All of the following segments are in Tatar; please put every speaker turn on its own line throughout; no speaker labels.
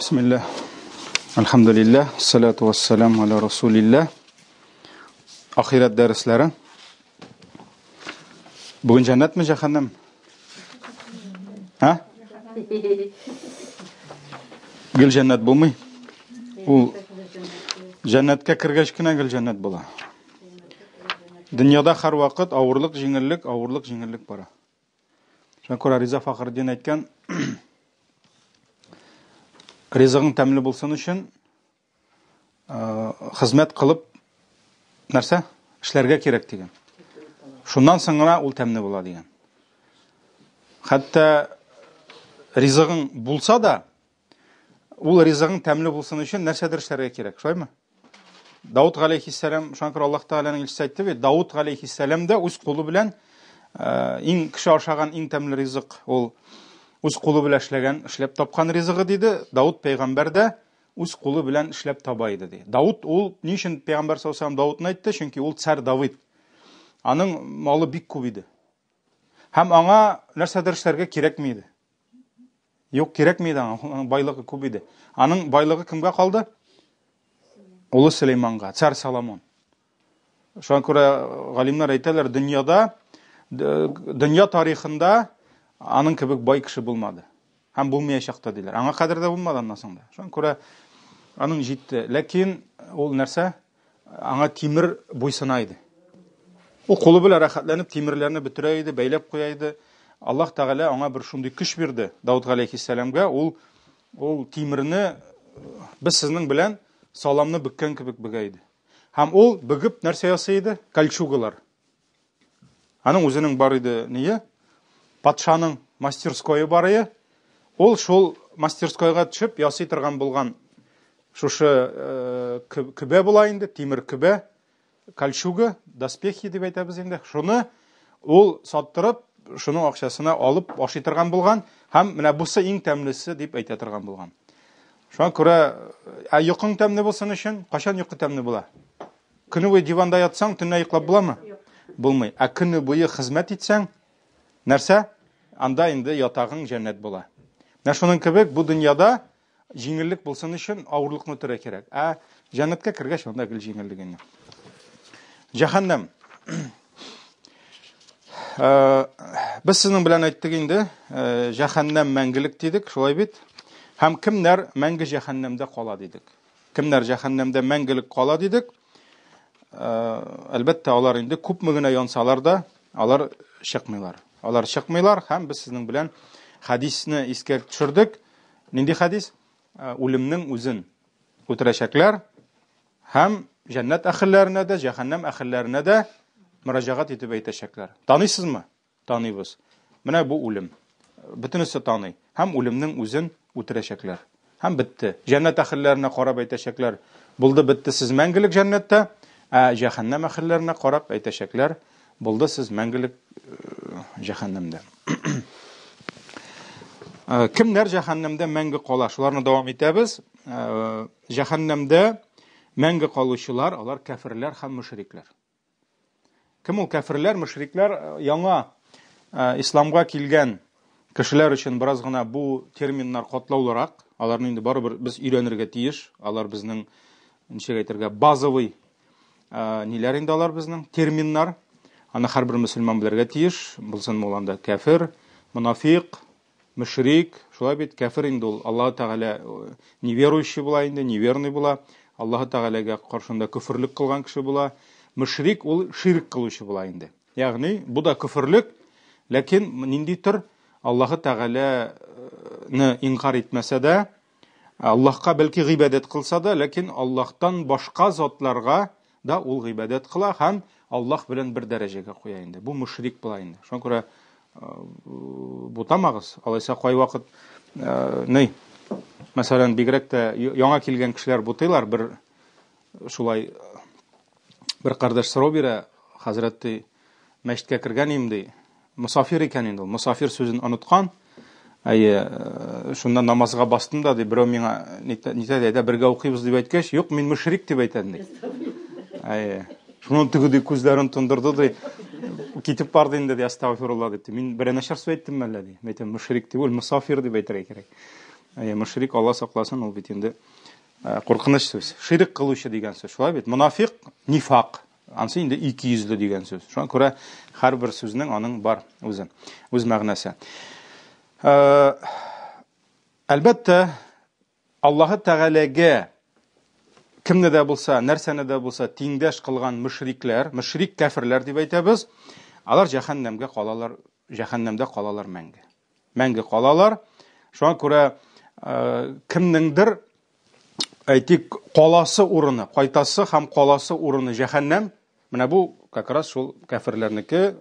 Бисмилла. Альхамдулилла, салату вассаламу аля расулилла. Ахирәт дәресләре. Бүген җәннәтме, җәһәннәм? Һа? Гел җәннәт булмый. Ул җәннәткә кергәч кенә гел җәннәт була. Дөньяда һәрвакыт авырлык, җиңеллек, авырлык, җиңеллек бара. Шуңа күрә Риза Фахретдин әйткән, ризыгың тәмле булсын өчен хезмәт кылып нәрсә эшләргә кирәк дигән. Шуннан соң гына ул тәмле була дигән. Хәтта ризыгың булса да, Ул ризыгың тәмле булсын өчен нәрсәдер эшләргә кирәк, шулаймы? Дауд галәйһиссәлам, шуңа күрә Аллаһ Тәгаләнең илчесе әйтте бит, Дауд галәйһиссәлам да үз кулы белән э, иң кеше ашаган иң тәмле ризык ул үз кулы белән эшләгән, эшләп тапкан ризыгы диде. Дауд пәйгамбәр дә үз кулы белән эшләп таба иде ди. Дауд ул ни өчен пәйгамбәр саллаллаһу алейһи Даудны әйтте? Чөнки ул царь Давид. Аның малы бик күп иде. Һәм аңа нәрсәдер эшләргә кирәкми иде. Юк, кирәкми иде аңа, аның байлыгы күп иде. Аның байлыгы кемгә калды? Улы Сөләйманга, царь Соломон. Шуңа күрә галимнәр әйтәләр, дөньяда дөнья тарихында аның кебек бай кеше булмады. Һәм булмаячак та диләр. Аңа кадәр дә булмады аннан соң да. Шуңа күрә аның җитте. Ләкин ул нәрсә? Аңа тимер буйсына иде. Ул кулы белән рәхәтләнеп тимерләрне бөтерә иде, бәйләп куя иде. Аллаһ Тәгалә аңа бер шундый көч бирде, Дауд галәйһиссәламгә, ул ул тимерне без сезнең белән саламны бөккән кебек бөгә иде. Һәм ул бөгеп нәрсә ясый иде? Кольчугалар. Аның үзенең бар иде ние? Патшаның мастерское бар иде. Ул шул мастерскойга төшеп ясый торган булган шушы э, көбә була инде, тимер көбә, кольчуга, доспехи дип әйтәбез инде. Шуны ул саттырып, шуның акчасына алып ашый торган булган һәм менә бусы иң тәмлесе дип әйтә торган булган. Шуңа күрә, ә йокың тәмле булсын өчен, кайчан йокы тәмле була? Көне буе диванда ятсаң, төнлә йоклап буламы? Булмый. Ә көне буе хезмәт итсәң, нәрсә? Анда инде ятагың җәннәт була. Менә шуның кебек бу дөньяда җиңеллек булсын өчен авырлыкны үтәргә кирәк. Ә җәннәткә кергәч, анда гел җиңеллек инде. Җәһәннәм. Э, без сезнең белән әйттек инде, э, җәһәннәм мәңгелек дидек, шулай бит? Һәм кемнәр мәңге җәһәннәмдә кала дидек? Кемнәр җәһәннәмдә мәңгелек кала дидек? Э, әлбәттә, алар инде күпме генә янсалар да, алар чыкмыйлар. Алар чыкмыйлар һәм без сезнең белән хәдисне искә төшердек. Нинди хәдис? Э, үлемнең үзен үтерәчәкләр һәм җәннәт әһелләренә дә, җәһәннәм әһелләренә дә мөрәҗәгать итеп әйтәчәкләр. Таныйсызмы? Таныйбыз. Менә бу үлем. Бөтенесе таный. Һәм үлемнең үзен үтерәчәкләр. Һәм бетте. Җәннәт әһелләренә карап әйтәчәкләр, булды, бетте, сез мәңгелек җәннәттә. Ә җәһәннәм әһелләренә карап әйтәчәкләр, булды, сез мәңгелек э, җәһәннәмдә. Э, кемнәр җәһәннәмдә мәңге кала? Шуларны дәвам итәбез. Э, җәһәннәмдә мәңге калучылар, алар кәферләр һәм мөшрикләр. Кем ул кәферләр, мөшрикләр? Яңа э, исламга килгән кешеләр өчен бераз гына бу терминнар катлаулырак. Аларны инде барыбер без өйрәнергә тиеш. Алар безнең ничек әйтергә, базовый э, ниләр инде алар безнең терминнар. Аны һәрбер мөселман белергә тиеш. Булсын ул анда кәфер, монафик, Мөшрик, шулай бит, кәфер инде ул, Аллаһы Тәгалә э, неверующий була инде, неверный була. Аллаһы Тәгаләгә каршында көферлек кылган кеше була. Мөшрик ул ширк кылучы була инде. Ягъни бу да көферлек, ләкин нинди төр Аллаһы Тәгаләне инкар итмәсә дә, Аллаһка бәлки гыйбадәт кылса да, ләкин Аллаһтан башка затларга да ул гыйбадәт кыла һәм Аллаһ белән бер дәрәҗәгә куя инде. Бу мөшрик була инде. Шуңа күрә э, бутамагыз. Алайса кайвакыт э, ни, мәсәлән, бигрәк тә яңа килгән кешеләр бутыйлар, бер шулай бер кардәш сорау бирә, хәзрәт ди, мәчеткә кергән идем ди. Мосафир икән инде ул. Мосафир сүзен оныткан. Әйе, э, шуннан намазга бастым да, ди, берәү миңа нитә ди, әйдә бергә укыйбыз дип әйткәч, юк, мин мөшрик дип әйтәм ди. Әйе. Шуннан теге ди күзләрен тондырды ди. Китеп барды инде ди, астагфирулла дип. Мин берәр начар сүз әйттем мәллә ди. Мин әйтәм, мөшрик түгел, мосафир дип әйтергә кирәк. Әйе, мөшрик, Алла сакласын, ул бит инде куркыныч сүз. Ширк кылучы дигән сүз, шулай бит? Монафик, нифак. Ансы инде икейөзле дигән сүз. Шуңа күрә һәрбер сүзнең аның бар үзе, үз мәгънәсе. Әлбәттә, Аллаһы Тәгаләгә кемне дә булса, нәрсәне дә булса тиңдәш кылган мөшрикләр, мөшрик кәферләр дип әйтәбез, алар җәһәннәмгә калалар, җәһәннәмдә калалар мәңге. Мәңге калалар. Шуңа күрә кемнеңдер әйтик, каласы урыны, кайтасы һәм каласы урыны җәһәннәм, менә бу как раз шул кәферләрнеке,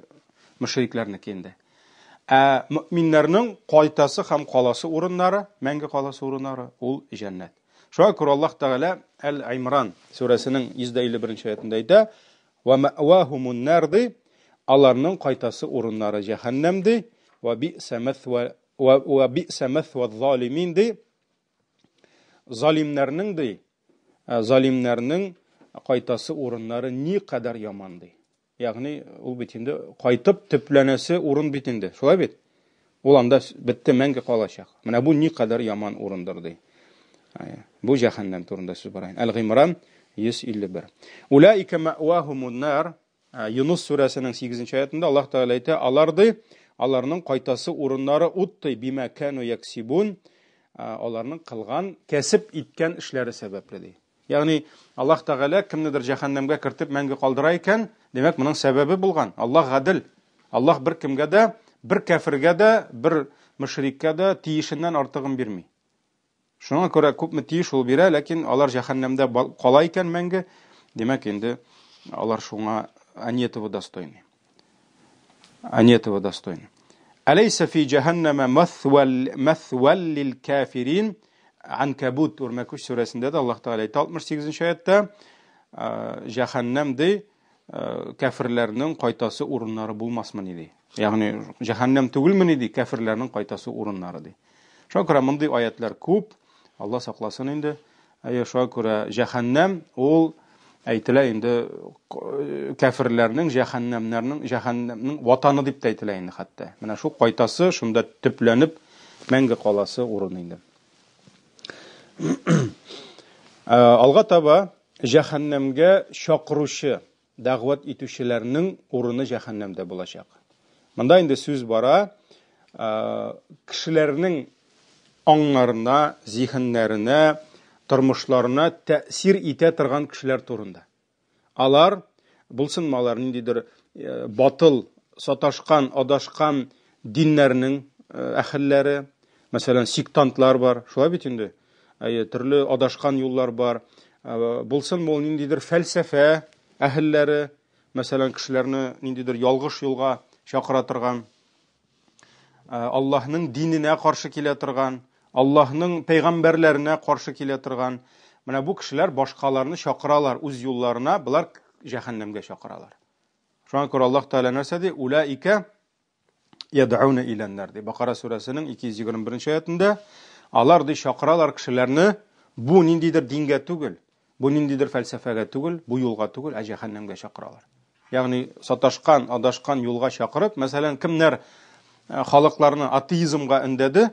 мөшрикләрнеке инде. Ә мөминнәрнең кайтасы һәм каласы урыннары, мәңге каласы урыннары ул җәннәт. Шуңа күрә Аллаһ Тәгалә Әл-Имран сүрәсенең 151 аятында әйтә: "Ва мәвахумун нар" ди, аларның кайтасы урыннары җәһәннәм ди, "Ва би'са мәсва ва би'са мәсва залимин" ди. Залимнәрнең ди, залимнәрнең кайтасы урыннары никадәр яман ди. Ягъни ул бит инде кайтып төпләнәсе урын бит инде. Шулай бит? Ул анда бетте, мәңге калачак. Менә бу никадәр яман урындыр ди. Бу җәһәннәм турында сүз бара. Әл-Гыймран 151. Улаика мәвахумун нар. Юнус сүрәсенең 8 аятында Аллаһ Тәгалә әйтә, алар ди, аларның кайтасы урыннары ут ди, бима кану яксибун, аларның кылган, кәсеп иткән эшләре сәбәпле ди. Ягъни Аллаһ Тәгалә кемнедер җәһәннәмгә кертеп мәңге калдыра икән, димәк, моның сәбәбе булган. Аллаһ гадел. Аллаһ бер кемгә дә, бер кәфергә дә, бер мөшриккә дә тиешеннән артыгын бирми. Шуңа күрә күпме тиеш ул бирә, ләкин алар җәһәннәмдә кала икән мәңге, димәк, инде алар шуңа они этого достойны. Они этого достойны. Алейса фи җәһәннәмә мәthвәл лил кафирин. Анкабут Үрмәкүч сүрәсендә дә Аллаһ Тәгалә әйтә 68 нче аятта, җәһәннәм ди, кәферләрнең кайтасы урыннары булмасмыни ди. Ягъни җәһәннәм түгелмени ди, кәферләрнең кайтасы урыннары ди. Шуңа күрә мондый аятлар күп. Алла сакласын инде. Әйе, шуңа күрә җәһәннәм ул әйтелә инде кәферләрнең, җәһәннәмнәрнең, җәһәннәмнең ватаны дип тә әйтелә инде хәтта. Менә шул кайтасы, шунда төпләнеп мәңге каласы урын инде. Алга таба җәһәннәмгә чакыручы Дәгъват итүчеләрнең урыны җәһәннәмдә булачак. Монда инде сүз бара кешеләрнең аңнарына, зиһеннәренә, тормышларына тәэсир итә торган кешеләр турында. Алар, булсынмы алар ниндидер батыл, саташкан, адашкан диннәрнең әһелләре, мәсәлән, сектантлар бар, шулай бит инде? Әйе, төрле адашкан юллар бар. Булсын ул ниндидер фәлсәфә әһелләре, мәсәлән, кешеләрне ниндидер ялгыш юлга чакыра торган, Аллаһның диненә каршы килә торган, Аллаһның пәйгамбәрләренә каршы килә торган. Менә бу кешеләр башкаларны чакыралар үз юлларына, болар җәһәннәмгә чакыралар. Шуңа күрә Аллаһ Тәгалә нәрсә ди? Улаика ядауна иләннәр ди. Бакара сүрәсенең 221 аятында алар ди чакыралар кешеләрне бу ниндидер дингә түгел, бу ниндидер фәлсәфәгә түгел, бу юлга түгел, ә җәһәннәмгә чакыралар. Ягъни саташкан, адашкан юлга чакырып, мәсәлән, кемнәр э, халыкларны атеизмга өндәде,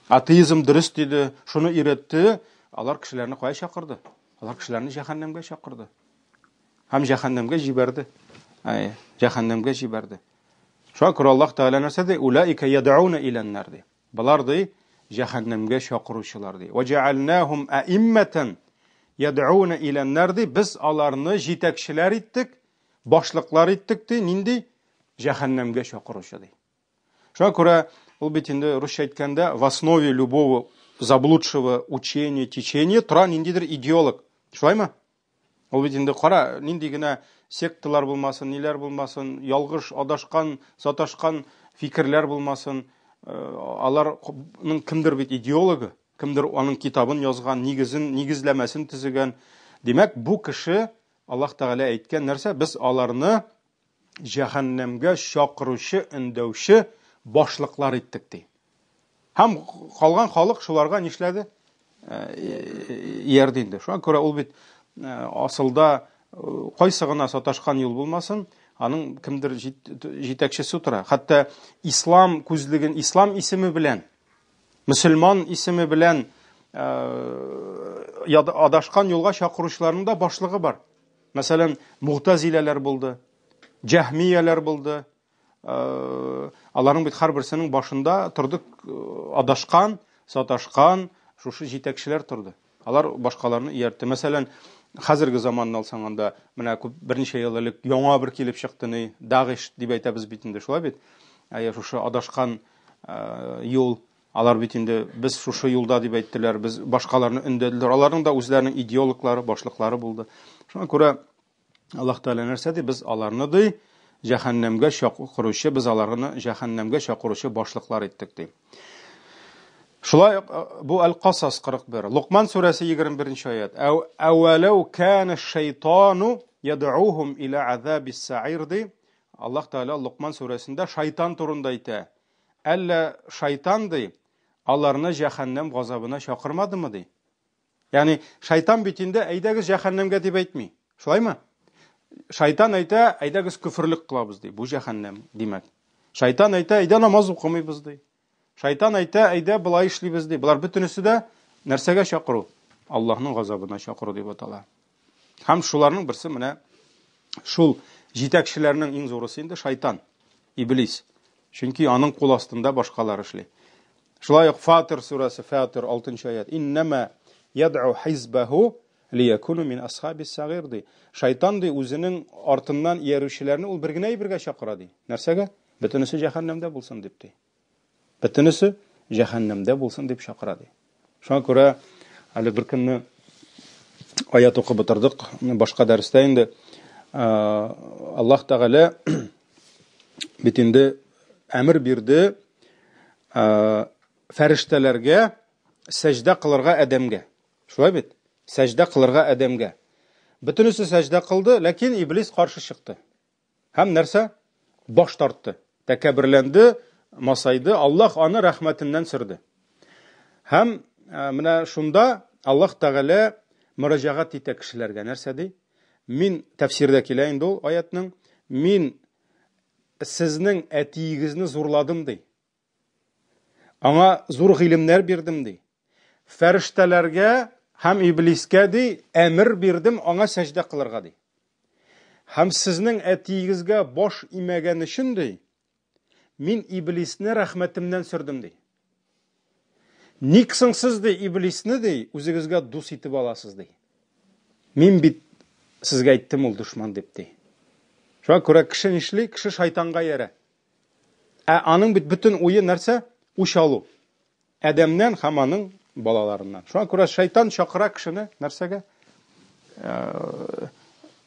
атеизм дөрес диде, шуны өйрәтте, алар кешеләрне кая чакырды? Алар кешеләрне җәһәннәмгә чакырды. Һәм җәһәннәмгә җибәрде. Әй, җәһәннәмгә җибәрде. Шуңа күрә Аллаһ Тәгалә нәрсә ди? Улаика ядауна иләннар ди. Болар ди җәһәннәмгә чакыручылар ди. Ва җәалнахум аимматан ядауна иләннар ди. Без аларны җитәкчеләр иттек, башлыклар иттек ди. Нинди? Җәһәннәмгә чакыручы ди. Шуңа күрә ул бит инде русча әйткәндә в основе любого заблудшего учения, течения тора ниндидер идеолог. Шулаймы? Ул бит инде кара, нинди генә секталар булмасын, ниләр булмасын, ялгыш, адашкан, саташкан фикерләр булмасын, э, аларның кемдер бит идеологы, кемдер аның китабын язган, нигезен, нигезләмәсен төзегән. Димәк, бу кеше Аллаһ Тәгалә әйткән нәрсә? Без аларны җәһәннәмгә чакыручы, өндәүче башлыклар иттек ди. Һәм калган халык шуларга нишләде? Э, иярде инде. Шуңа күрә ул бит э, асылда э, кайсы гына саташкан юл булмасын, аның кемдер җитәкчесе утыра. Хәтта ислам күзлеген, ислам исеме белән. Мөселман исеме белән адашкан юлга чакыручыларның да башлыгы бар. Мәсәлән, мугтазиләләр булды, җәһмияләр булды. Аларның бит һәрберсенең башында торды адашкан, саташкан шушы җитәкчеләр торды. Алар башкаларны ияртте. Мәсәлән, хәзерге заманны алсаң анда менә күп берничә ел элек яңа бер килеп чыкты ни, Дагыш дип әйтәбез бит инде, шулай бит? Әйе, шушы адашкан юл. Алар бит инде без шушы юлда дип әйттеләр, без башкаларны өндәделәр. Аларның да үзләренең идеологлары, башлыклары булды. Шуңа күрә Аллаһ Тәгалә нәрсә ди? Без аларны ди җәһәннәмгә чакыручы, без аларны җәһәннәмгә чакыручы башлыклар иттек ди. Шулай ук бу Әл-Касас 41, Лукман сүрәсе 21 аят. Әүәләү кана шайтану яд'ухум иля азабис саир ди. Аллаһ Тәгалә Лукман сүрәсендә шайтан турында әйтә. Әллә шайтан ди, аларны җәһәннәм газабына чакырмадымы ди? Ягъни шайтан бит инде әйдәгез җәһәннәмгә дип әйтми. Шулаймы? Шайтан әйтә, әйдәгез көферлек кылабыз ди. Бу җәһәннәм, димәк. Шайтан әйтә, әйдә намаз укымыйбыз ди. Шайтан әйтә, әйдә болай эшлибез ди. Болар бөтенесе дә нәрсәгә чакыру? Аллаһның газабына чакыру дип атала. Һәм шуларның берсе менә шул җитәкчеләрнең иң зурысы инде шайтан, иблис. Чөнки аның кул астында башкалар эшли. Шулай ук Фатир сүрәсе, Фатир 6 аят. Иннама яд'у хизбаху лиякуну мин асхабис сагир ди. Шайтан ди үзенең артыннан иярүчеләрне ул бер генә әйбергә чакыра ди. Нәрсәгә? Бөтенесе җәһәннәмдә булсын дип ди. Бөтенесе җәһәннәмдә булсын дип чакыра ди. Шуңа күрә әле бер көнне аят укып утырдык, башка дәрестә инде Аллаһ Тәгалә бит инде әмер бирде фәрештәләргә сәҗдә кылырга Адәмгә. Шулай бит? Сәҗдә кылырга Адәмгә. Бөтенесе сәҗдә кылды, ләкин Иблис каршы чыкты. Һәм нәрсә? Баш тартты. Тәкәбберләнде, масайды. Аллаһ аны рәхмәтеннән сөрде. Һәм э, менә шунда Аллаһ Тәгалә мөрәҗәгать итә кешеләргә. Нәрсә ди? Мин тәфсирдә килә инде ул аятның. Мин сезнең әтиегезне зурладым ди. Аңа зур гыйлемнәр бирдем ди. Фәрештәләргә һәм иблискә ди, әмер бирдем аңа сәҗдә кылырга ди. Һәм сезнең әтиегезгә баш имәгән өчен ди, мин иблисне рәхмәтемнән сөрдем ди. Ник соң сез ди иблисне ди үзегезгә дус итеп аласыз ди. Мин бит сезгә әйттем ул дошман дип ди. Шуңа күрә кеше нишли? Кеше шайтанга иярә. Ә аның бит бөтен уе нәрсә? Үч алу. Адәмнән һәм аның балаларыннан. Шуңа күрә шайтан чакыра кешене нәрсәгә? Э,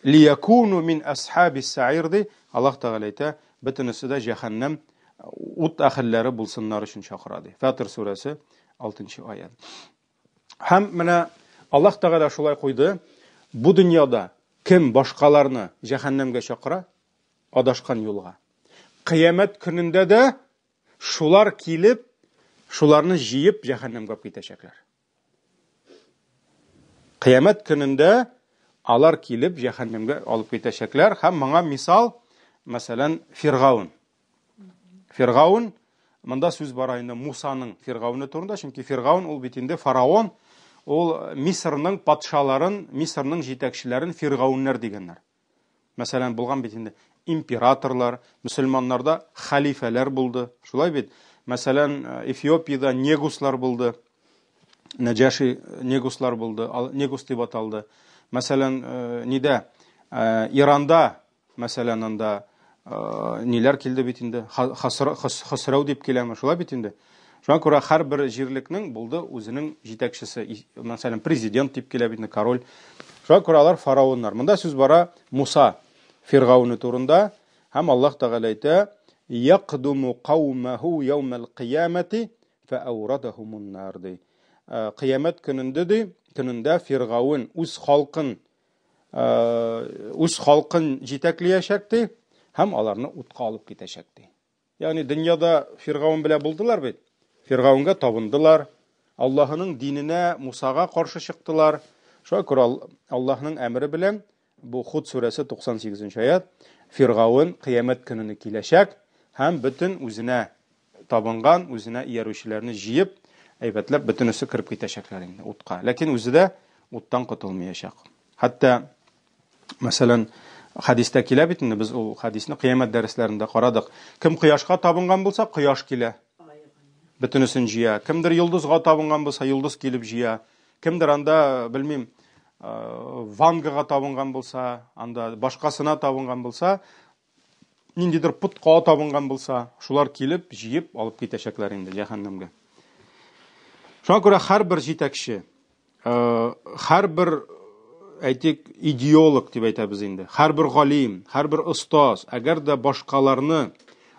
Лиякуну мин асхаби саир ди. Аллаһ Тәгалә әйтә, бөтенесе дә җәһәннәм ут әһелләре булсыннар өчен чакыра ди. Фатир сүрәсе 6 аят. Һәм менә Аллаһ Тәгалә шулай куйды. Бу дөньяда кем башкаларны җәһәннәмгә чакыра, адашкан юлга. Кыямәт көнендә дә шулар килеп, шуларны җыеп җәһәннәмгә алып китәчәкләр. Кыямәт көнендә алар килеп җәһәннәмгә алып китәчәкләр һәм моңа мисал, мәсәлән, Фиргаун. Фиргаун, монда сүз бара инде Мусаның Фиргауны турында, чөнки Фиргаун ул бит инде фараон, ул Мисырның патшаларын, Мисырның җитәкчеләрен фиргауннар дигәннәр. Мәсәлән, булган бит инде императорлар, мөселманнарда хәлифәләр булды. Шулай бит? Мәсәлән, э, Эфиопиядә негуслар булды. Нәҗаши э, негуслар булды, негус дип аталды. Мәсәлән, э, нидә? Иранда, мәсәлән, анда ниләр килде бит инде? Хосрау дип киләме? Шулай бит инде? Шуңа күрә һәрбер җирлекнең булды үзенең җитәкчесе, мәсәлән, президент дип килә бит инде, король. Шуңа күрә алар фараоннар. Монда сүз бара Муса фиргауны турында һәм Аллаһ Тәгалә әйтә: "Якдуму каумаху яумал кыямати фәаурадахумун нар" ди. Э, кыямәт көнендә ди, көнендә фиргаун үз халкын э, үз халкын җитәклиячәк ди һәм аларны утка алып китәчәк ди. Ягъни дөньяда Фиргаун белән булдылар бит. Фиргаунга табындылар. Аллаһының диненә Мусага каршы чыктылар. Шуңа күрә Аллаһның әмере белән бу Худ сүрәсе 98 нче аят Фиргаун кыямәт көненә киләчәк һәм бөтен үзенә табынган, үзенә иярүчеләрне җыеп, әйбәтләп бөтенесе кереп китәчәкләр инде утка. Ләкин үзе дә уттан котылмаячак. Хәтта, мәсәлән, хәдистә килә бит инде, без ул хәдисне кыямәт дәресләрендә карадык. Кем кояшка табынган булса, кояш килә. Бөтенесен җыя. Кемдер йолдызга табынган булса, йолдыз килеп җыя. Кемдер анда, белмим, Вангага табынган булса, анда башкасына табынган булса, ниндидер путка табынган булса, шулар килеп, җыеп алып китәчәкләр инде җәһәннәмгә. Шуңа күрә һәрбер җитәкче, һәрбер, әйтик, идеолог дип әйтәбез инде, һәрбер галим, һәрбер остаз, әгәр дә башкаларны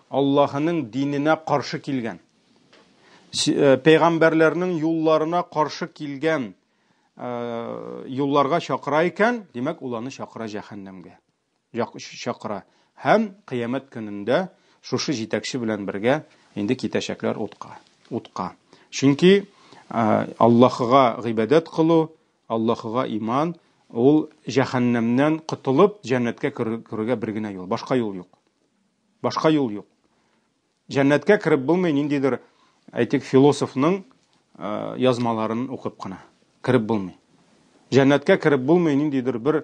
Аллаһының диненә каршы килгән, пәйгамбәрләрнең юлларына каршы килгән юлларга чакыра икән, димәк, ул аны чакыра җәһәннәмгә. Чакыра. Һәм кыямәт көнендә шушы җитәкче белән бергә инде китәчәкләр утка. Утка. Чөнки Аллаһыга гыйбадәт кылу, Аллаһыга иман, ул җәһәннәмнән котылып җәннәткә керергә бер генә юл. Башка юл юк. Башка юл юк. Җәннәткә кереп булмый ниндидер, әйтик, философның язмаларын укып кына. Кереп булмый. Җәннәткә кереп булмый ниндидер бер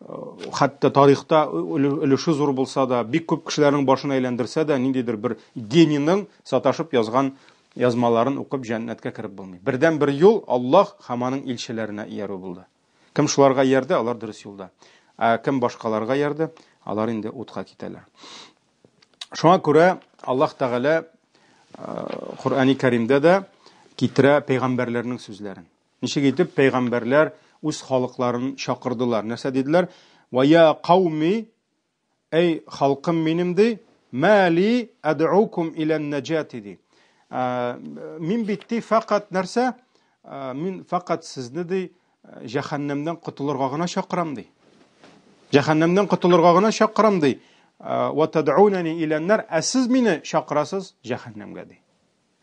хәтта тарихта өлеше зур булса да, бик күп кешеләрнең башын әйләндерсә дә, ниндидер бер генийның саташып язган язмаларын укып җәннәткә кереп булмый. Бердән бер юл Аллаһ һәм аның илчеләренә иярү булды. Кем шуларга иярде, алар дөрес юлда. Ә кем башкаларга иярде, алар инде утка китәләр. Шуңа күрә Аллаһ Тәгалә Коръәни Кәримдә дә китерә пәйгамбәрләрнең сүзләрен. Ничек итеп пәйгамбәрләр үз халыкларын чакырдылар? Нәрсә диделәр? Ва я кауми, әй халкым минем ди, ма ли ад'укум иля наҗати ди. Мин бит ди фәкать нәрсә? Мин фәкать сезне ди җәһәннәмнән котылырга гына чакырам ди. Җәһәннәмнән котылырга гына чакырам ди. Ва тад'унани иля нар, ә сез мине чакырасыз җәһәннәмгә ди.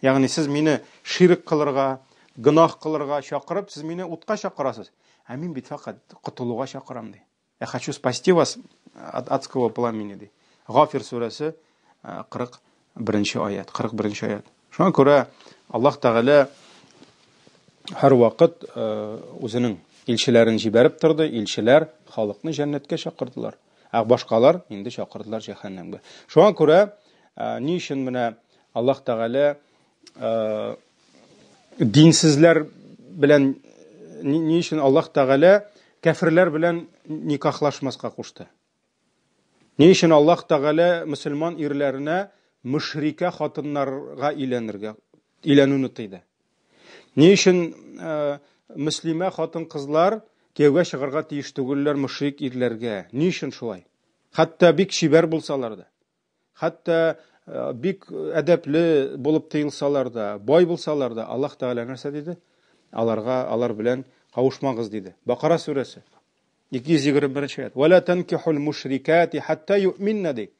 Ягъни сез мине ширк кылырга, гөнаһ кылырга чакырып, сез мине утка чакырасыз. Ә мин бит фәкать котылуга чакырам ди. Я хочу спасти вас от адского пламени ди. Гафир сүрәсе 41 аят, 41 аят. Шуңа күрә Аллаһ Тәгалә һәрвакыт үзенең илчеләрен җибәреп торды, илчеләр халыкны җәннәткә чакырдылар. Ә башкалар инде чакырдылар җәһәннәмгә. Шуңа күрә ни өчен менә Аллаһ Тәгалә динсезләр белән ни өчен Аллаһ Тәгалә кәферләр белән никахлашмаска кушты? Ни өчен Аллаһ Тәгалә мөселман ирләренә мөшрикә хатыннарга өйләнергә, өйләнүне тыйды? Ни өчен мөслимә хатын-кызлар кияүгә чыгарга тиеш түгелләр мөшрик ирләргә? Ни өчен шулай? Хәтта бик чибәр булсалар да. Хәтта бик әдәпле булып тоелсалар да, бай булсалар да, Аллаһ Тәгалә нәрсә диде? Аларга, алар белән кавышмагыз диде. Бакара сүрәсе 221 нче аят. Вәлә танкихул мушрикати хатта юъминна ди.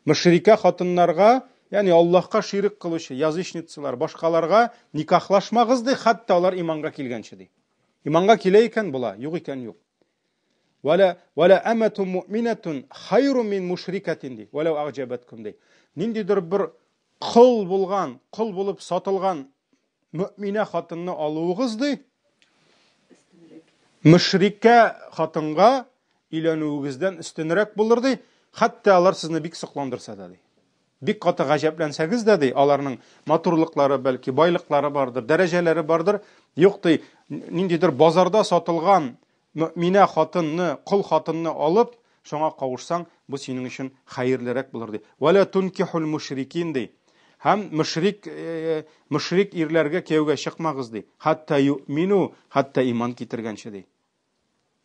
Мушрика хатыннарга, ягъни Аллаһка ширк кылучы язычницалар, башкаларга никахлашмагыз ди, хәтта алар иманга килгәнче ди. Иманга килә икән була, юк икән юк. Вәлә вәлә әмәтун муъминатун хайру мин мушрикатин ди. Вәләү әгъҗәбәткум ди. Ниндидер бер кол булган, кол булып сатылган мөминә хатынны алуыгыз ди. Мөшрикә хатынга өйләнүегездән өстенрәк булыр ди. Хәтта алар сезне бик сокландырса да ди. Бик каты гаҗәпләнсәгез дә, ди, аларның матурлыклары, бәлки, байлыклары бардыр, дәрәҗәләре бардыр. Юк, ди, ниндидер базарда сатылган мөэминә хатынны, кол хатынны алып, шуңа кавышсаң, бу синең өчен хәерлерәк булыр, ди. Вәлә тункихул мушрикин, ди. Һәм мөшрик, э, мөшрик ирләргә кияүгә чыкмагыз, ди. Хәтта юмину, хәтта иман китергәнче, ди.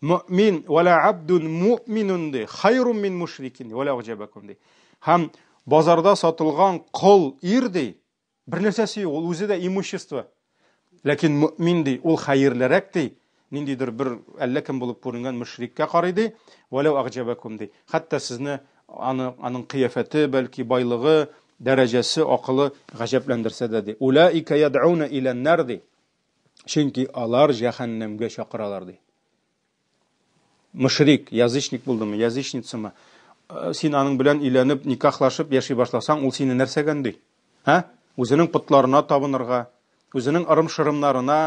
Мөмин вәлә абдун муъминун ди, хайрун мин мушрикин ди, вәлә әгъҗәбәкум ди. Һәм базарда сатылган кол ир ди, бер нәрсәсе юк, ул үзе дә имущество. Ләкин мөмин ди, ул хәерлерәк ди, ниндидер бер әллә кем булып күренгән мөшриккә карый ди, вәләү әгъҗәбәкум ди. Хәтта сезне аны аның кыяфәте, бәлки байлыгы, дәрәҗәсе, акылы гаҗәпләндерсә дә ди. Улаика яд'уна илән-нар ди. Чөнки алар җәһәннәмгә чакыралар, ди. Мөшрик, язычник булдымы, язычницамы, э, син аның белән өйләнеп, никахлашып яши башласаң, ул сине нәрсәгә өнди? Һә? Үзенең потларына табынырга, үзенең ырым-шырымнарына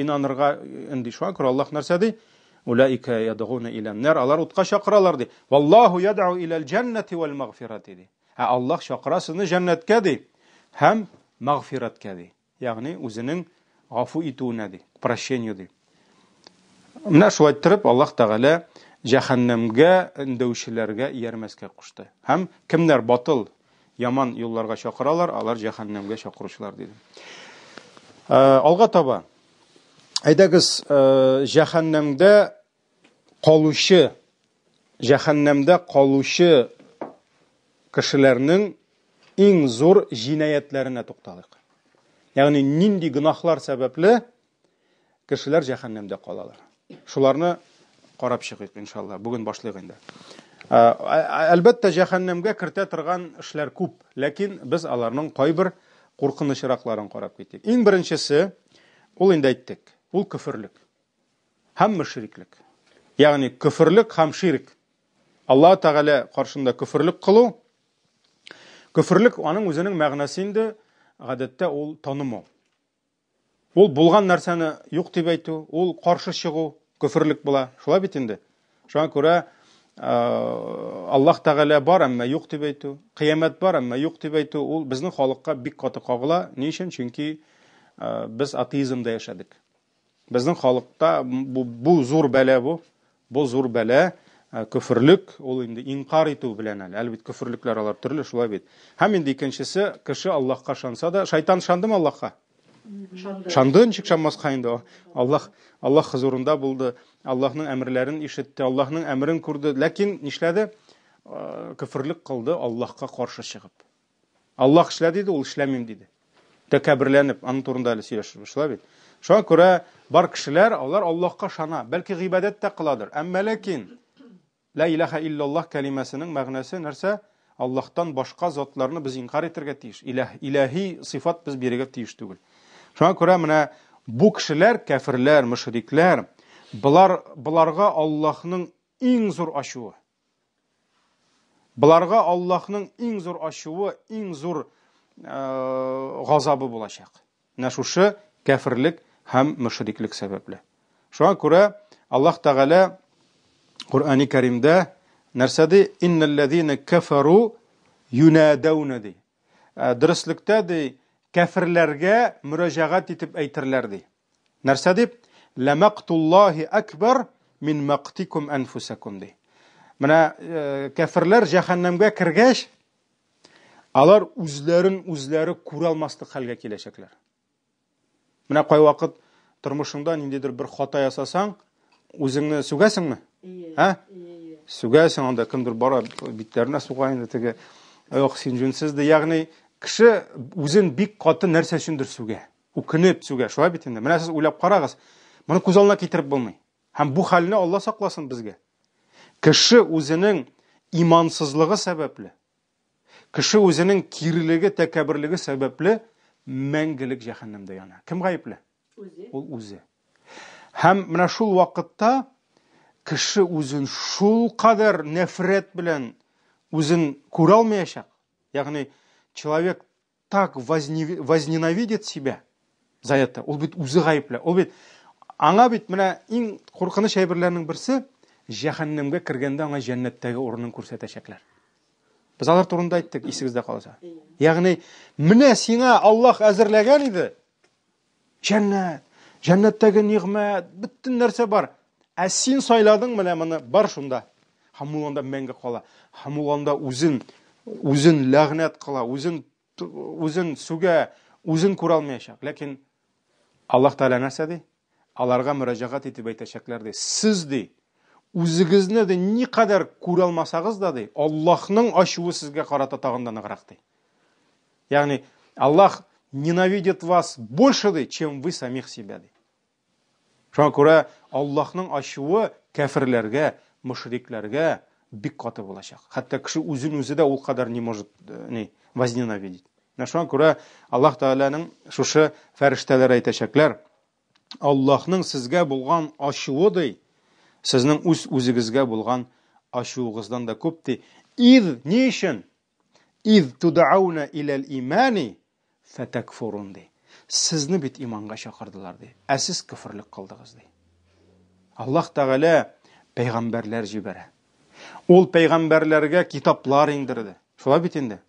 инанырга өнди. Шуңа күрә Аллаһ нәрсә ди? Улаика ядгуна илән-нар. Алар утка чакыралар ди. Валлаһу ядгу иләл җәннәти вәл мәгъфирати ди. Ә Аллаһ чакыра сезне җәннәткә ди һәм мәгъфираткә ди. Ягъни үзенең гафу итүенә ди, к прощению ди. Менә шулай иттереп Аллаһ Тәгалә җәһәннәмгә өндәүчеләргә иярмәскә кушты. Һәм кемнәр батыл, яман юлларга чакыралар, алар җәһәннәмгә чакыручылар диде. Э, алга таба. Әйдәгез, э, җәһәннәмдә калучы, җәһәннәмдә калучы кешеләрнең иң зур җинаятьләренә тукталыйк. Ягъни нинди гөнаһлар сәбәпле кешеләр җәһәннәмдә калалар. Шуларны карап чыгыйк, иншалла. Бүген башлыйк инде. Әлбәттә, җәһәннәмгә кертә торган эшләр күп, ләкин без аларның кайбер куркынычракларын карап китик. Иң беренчесе, ул инде әйттек, ул көферлек һәм мөшриклек. Ягъни көферлек һәм ширк. Аллаһ Тәгалә каршында көферлек кылу. Көферлек аның үзенең мәгънәсе инде гадәттә ул танымау. Ул булган нәрсәне юк дип әйтү, ул каршы чыгу, көферлек була. Шулай бит инде. Шуңа күрә Аллаһ Тәгалә бар, әмма юк дип әйтү, кыямәт бар, әмма юк дип әйтү, ул безнең халыкка бик каты кагыла. Ни өчен? Чөнки без атеизмда яшәдек. Безнең халыкта бу, бу зур бәла бу. Бу зур бәла, көферлек, ул инде инкар итү белән әле. Әле бит көферлекләр алар төрле, шулай бит. Һәм инде икенчесе, кеше Аллаһка ышанса да, шайтан ышандымы Аллаһка?
Ышанды.
Ышанды, ничек ышанмаска инде? Аллаһ, Аллаһ хозурында булды, Аллаһның әмерләрен ишетте, Аллаһның әмерен күрде. Ләкин нишләде? Көферлек кылды Аллаһка каршы чыгып. Аллаһ эшлә диде, ул эшләмим диде. Тәкәбберләнеп, аның турында әле сөйләшербез, шулай бит? Шуңа күрә бар кешеләр, алар Аллаһка ышана, бәлки гыйбадәт тә кыладыр. Әмма ләкин Ла илаһа иллаллаһ кәлимәсенең мәгънәсе нәрсә? Аллаһтан башка затларны без инкар итәргә тиеш. Илаһ, илаһи сыйфат без бирергә тиеш түгел. Шуңа күрә менә бу кешеләр, кәферләр, мөшрикләр, болар боларга Аллаһның иң зур ачуы. Боларга Аллаһның иң зур ачуы, иң зур газабы булачак. Менә шушы кәферлек һәм мөшриклек сәбәпле. Шуңа күрә Аллаһ Тәгалә Коръәни Кәримдә нәрсә ди? Иннәлләзина кафару юнадауна ди. Дөреслектә ди, кәферләргә мөрәҗәгать итеп әйтерләр ди. Нәрсә дип? Ләмәктуллаһи акбар мин мәктикум әнфусакум ди. Менә э, кәферләр җәһәннәмгә кергәч, алар үзләрен үзләре күрә алмаслык хәлгә киләчәкләр. Менә кайвакыт тормышыңда ниндидер бер хата ясасаң, үзеңне сүгәсеңме? Ә? Сүгәсең, анда кемдер бара, битләренә суга инде теге. Ох, син җүнсез ди. Ягъни кеше үзен бик каты нәрсә өчендер сүгә. Үкенеп сүгә. Шулай бит инде. Менә сез уйлап карагыз. Моны күз алдына китереп булмый. Һәм бу хәлне Алла сакласын безгә. Кеше үзенең имансызлыгы сәбәпле, кеше үзенең кирелеге, тәкәбберлеге сәбәпле мәңгелек җәһәннәмдә яна. Кем гаепле?
Үзе.
Ул үзе. Һәм менә шул вакытта кеше үзен шул кадәр нәфрәт белән үзен күрә алмаячак. Ягъни человек так возненавидит себя за это. Ул бит үзе гаепле. Ул бит аңа бит менә иң куркыныч әйберләрнең берсе җәһәннәмгә кергәндә аңа җәннәттәге урынын күрсәтәчәкләр. Без алар турында әйттек, исегездә калса. Ягъни менә сиңа Аллаһ әзерләгән иде. Җәннәт, җәннәттәге нигъмәт, бөтен нәрсә бар. Ә син сайладың менә моны, бар шунда. Һәм ул анда мәңге кала. Һәм ул анда үзен, үзен ләгънәт кыла, үзен, үзен сүгә, үзен күрә алмаячак. Ләкин Аллаһ Тәгалә нәрсә ди? Аларга мөрәҗәгать итеп әйтәчәкләр ди. Сез ди, үзегезне ди никадәр күрә алмасагыз да ди, Аллаһның ачуы сезгә карата тагын да ныграк ди. Ягъни Аллаһ ненавидит вас больше ди, чем вы самих себя ди. Шуңа күрә Аллаһның ачуы кәферләргә, мөшрикләргә бик каты булачак. Хәтта кеше үзен үзе дә ул кадәр не может э, не возненавидеть. Менә шуңа күрә Аллаһ Тәгаләнең шушы фәрештәләре әйтәчәкләр, Аллаһның сезгә булган ачуы ди, сезнең үз үзегезгә булган ачуыгыздан да күп ди. Из ни өчен? Из тудауна иләл имани фәтәкфурун ди. Сезне бит иманга чакырдылар ди. Ә сез көферлек кылдыгыз ди. Аллаһ Тәгалә пәйгамбәрләр җибәрә. Ул пәйгамбәрләргә китаплар иңдерде. Шулай бит инде.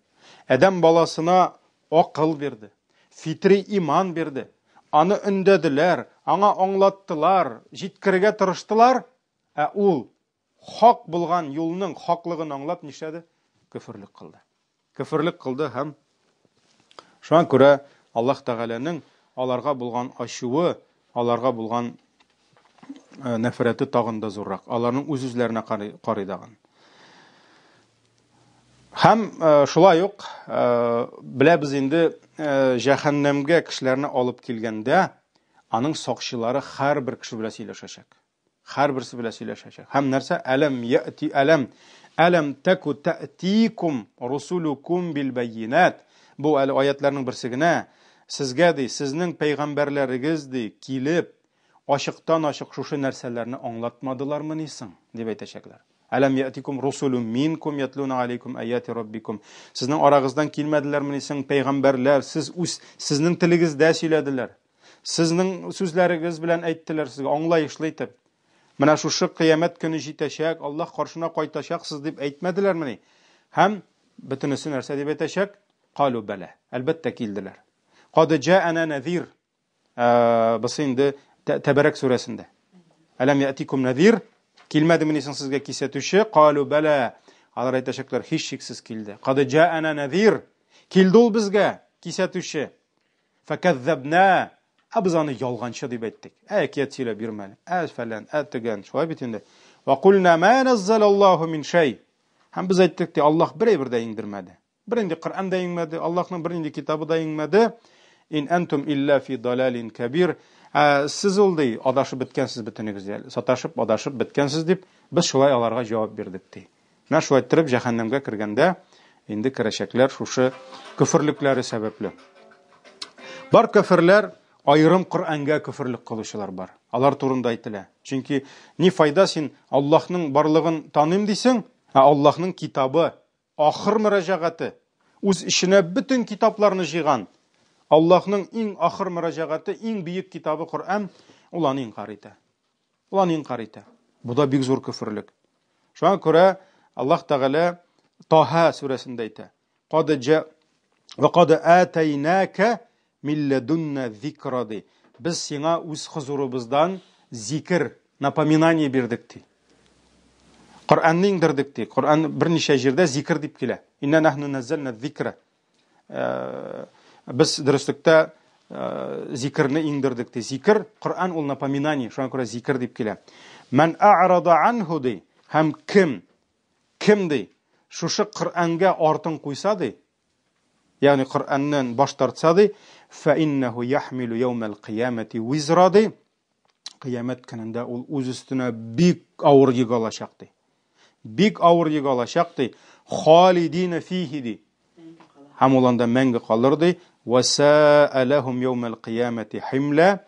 Адәм баласына акыл бирде, фитри иман бирде. Аны өндәделәр, аңа аңлаттылар, җиткерергә тырыштылар, ә ул хак булган юлның хаклыгын аңлап нишләде? Көферлек кылды. Көферлек кылды һәм шуңа күрә Аллаһ Тәгаләнең аларга булган ачуы, аларга булган э, нәфрәте тагын да зуррак. Аларның үз-үзләренә карый дагын. Һәм э, шулай ук э, беләбез инде җәһәннәмгә кешеләрне алып килгәндә, аның сакчылары һәрбер кеше белән сөйләшәчәк. Һәрберсе белән сөйләшәчәк. Һәм нәрсә? Әләм яти әләм әләм таку татикум русулукум бил байинат. Бу әле аятларның берсе генә. Сезгә ди, сезнең пәйгамбәрләрегез ди, килеп, ачыктан-ачык шушы нәрсәләрне аңлатмадылармыни соң? дип әйтәчәкләр. Әләм ятикум русулум минкум ятлуна алейкум аяти раббикум. Сезнең арагыздан килмәделәрмени соң пәйгамбәрләр? Сез үз сезнең телегездә сөйләделәр. Сезнең сүзләрегез белән әйттеләр сезгә, аңлаешлы итеп. Менә шушы кыямәт көне җитәчәк, Аллаһ каршына кайтачаксыз дип әйтмәделәрмени? Һәм бөтенесе нәрсә дип әйтәчәк? Калу бәлә. Әлбәттә килделәр. Кад җаана назир. Э, бусы инде Тәбәрәк сүрәсендә. Әләм ятикум назир? Килмәдемени соң сезгә кисәтүче? Калу бәлә. Алар әйтәчәкләр, һичшиксез килде. Кад җаана назир. Килде ул безгә кисәтүче. Фәкәззәбнә. Ә без аны ялганчы дип әйттек. Ә әкият сөйләп йөрмә әле. Ә фәлән, ә төгән. Шулай бит инде. Ва кульна ма наззалаллаһу мин шәй. Һәм без әйттек ди, Аллаһ бер әйбер дә иңдермәде. Бернинди Коръән дә иңмәде, Аллаһның бернинди китабы да иңмәде. Ин антум илля фи далалин кабир. Ә сез ул ди, адашып беткәнсез бөтенегез дә. Саташып, адашып беткәнсез дип, без шулай аларга җавап бирдек ди. Менә шулай иттереп җәһәннәмгә кергәндә инде керәчәкләр шушы көферлекләре сәбәпле. Бар көферләр, аерым Коръәнгә көферлек кылучылар бар. Алар турында әйтелә. Чөнки ни файда син Аллаһның барлыгын таныйм дисең, ә Аллаһның китабы, ахыр мөрәҗәгате, үз эченә бөтен китапларны җыйган Аллаһның иң ахыр мөрәҗәгате, иң бөек китабы Коръән, ул аны инкар итә. Ул аны инкар итә. Бу да бик зур көферлек. Шуңа күрә Аллаһ Тәгалә Таһа сүрәсендә әйтә. Кад җа ва кад атайнака мин ладунна зикра ди. Без сиңа үз хозурыбыздан зикер, напоминание бирдек ди. Коръәнне иңдердек ди. Коръән берничә җирдә зикер дип килә. Инна нахну наззална зикра. Э, без дөреслектә э, зикерне иңдердек ди. Зикер, Коръән ул напоминание, шуңа күрә зикер дип килә. Мән а'рада анху ди, һәм кем, кем ди, шушы Коръәнгә артын куйса ди, ягъни Коръәннән баш тартса ди, фа иннаху яхмилу яумал кыямати визра ди, кыямәт көнендә ул үз өстенә бик авыр йөк алачак ди. Бик авыр йөк алачак ди. Халидина фихи ди. Һәм ул анда мәңге калыр ди. Васаа лахум яумал кыямати химла.